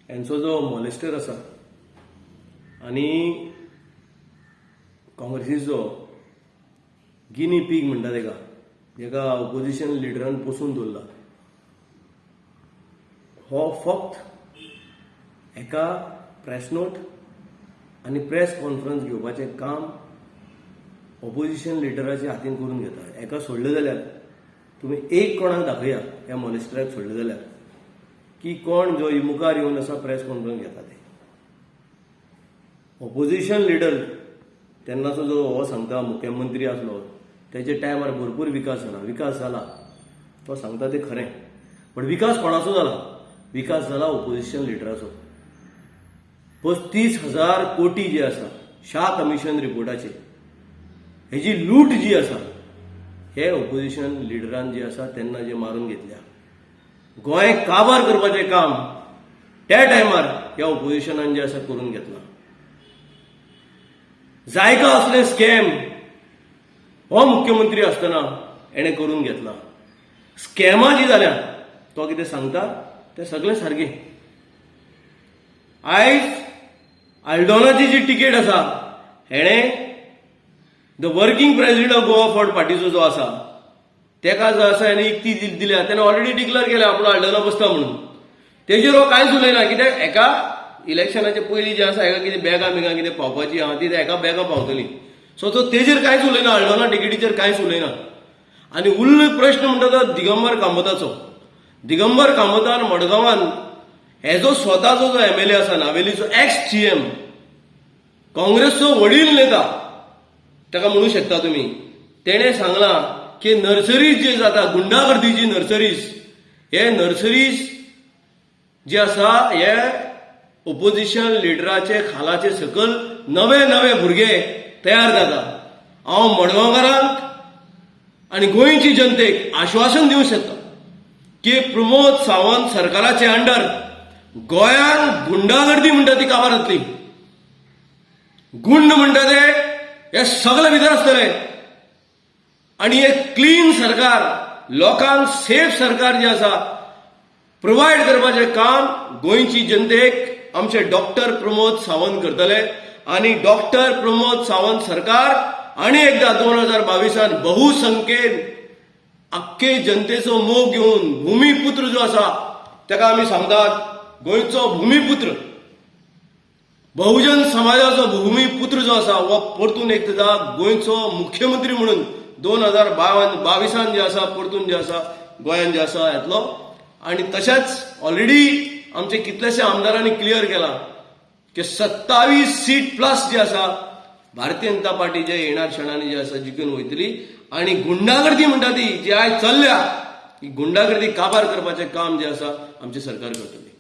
हेंचो जो मॉलेस्टर आसा आनी काँग्रेसीचो गिनी पीग म्हणटा तेका, जेका ऑपोजिशन लिडरान पोसून दवरला, हो फक्त एका प्रेस नोट आनी प्रेस कॉन्फरन्स घेवपाचें काम ऑपोजिशन लिडराच्या हातीन करून घेता. एका सोडलें जाल्यार तुमी एक कोणाक दाखया ह्या मॉलेस्टराक सोडलें जाल्यार की कोण जो मुखार येवन आसा प्रेस कॉन्फरन्स घेता ते. ऑपोजिशन लिडर तेन्नाचो जो हो सांगता मुख्यमंत्री आसलो तेच्या टायमार भरपूर विकास जाला, विकास जाला तो सांगता ते खरें, पण विकास कोणाचो जाला? विकास जाला ऑपोजिशन लिडराचो. 35,000 कोटी जे आसा शाह कमिशन रिपोर्टाचे हेजी लूट जी आसा हे ऑपोजिशन लिडरान जे आसा तेन्ना जे मारून घेतल्या. गोंय काबार करपाचें काम त्या टायमार ह्या ऑपोजिशनान जे आसा करून घेतलां. जायका असले स्कॅम हो मुख्यमंत्री आसतना हेणें करून घेतला. स्कॅमां जी जाल्या तो कितें सांगता तें सगळें सारकें. आयज आल्डोनाची जी तिकेट आसा हेणें the working president of Goa Forward पार्टीचो जो आसा तेका जो आसा हेणें इकती दिल्या. तेणें ऑलरेडी डिक्लेअर केल्या आपूण आल्डोना बसता म्हणून. तेजेर हो कांयच उलयना, कित्याक एका इलेक्शनाचे पयलीं जें आसा हेका कितें बॅगां बिगां कितें पावपाची आहा ती एका बॅगां पावतली. सो तो तेजेर कांयच उलयना, आल्डोना तिकेटीचेर कांयच उलयना. आनी उरलो प्रश्न म्हणटा तो दिगंबर कामताचो. दिगंबर कामतान मडगांवान हेजो स्वताचो जो एमएलए आसा नावेलीचो एक्स सीएम, काँग्रेसचो वडील नेता ताका म्हणू शकता तुमी, तेणें सांगलां की नर्सरीज जे जाता गुंडागर्दीची नर्सरीज, हे नर्सरीज जे आसा हे ओपोजिशन लिडराचे खालाचे सकल नवे नवे भुरगे तयार जाता. हांव मडगांवकारांक आनी गोंयची जनतेक आश्वासन दिवंक शकता की प्रमोद सावंत सरकाराचे अंडर गोंयांत गुंडागर्दी म्हणटा ती काबार जातली. गुंड म्हणटा ते हे सगळे भितर आसतले आनी एक क्लीन सरकार, लोकांक सेफ सरकार जे आसा प्रोवायड करपाचें काम गोंयची जनतेक आमचे डॉक्टर प्रमोद सावंत करतले. आनी डॉक्टर प्रमोद सावंत सरकार आनी एकदा 2022 बहुसंख्येन आख्खे जनतेचो मोग घेवन भूमिपुत्र जो आसा ताका आमी सांगतात, गोंयचो भूमिपुत्र, बहुजन समाजाचो भूमिपुत्र जो आसा हो परतून एकदां गोंयचो मुख्यमंत्री म्हणून 2022 जे आसा परतून जे आसा गोंयान जे आसा येतलो. आनी तशेंच ऑलरेडी आमचे कितलेशे आमदारांनी क्लियर केला की 27 सीट प्लस जे आसा भारतीय जनता पार्टी जे येणार क्षणांनी जे आसा जिखून वयतली. आनी गुंडागर्दी म्हणटा ती जी आयज चल्ल्या ही गुंडागर्दी काबार करपाचें काम जे आसा आमचें सरकार करतली.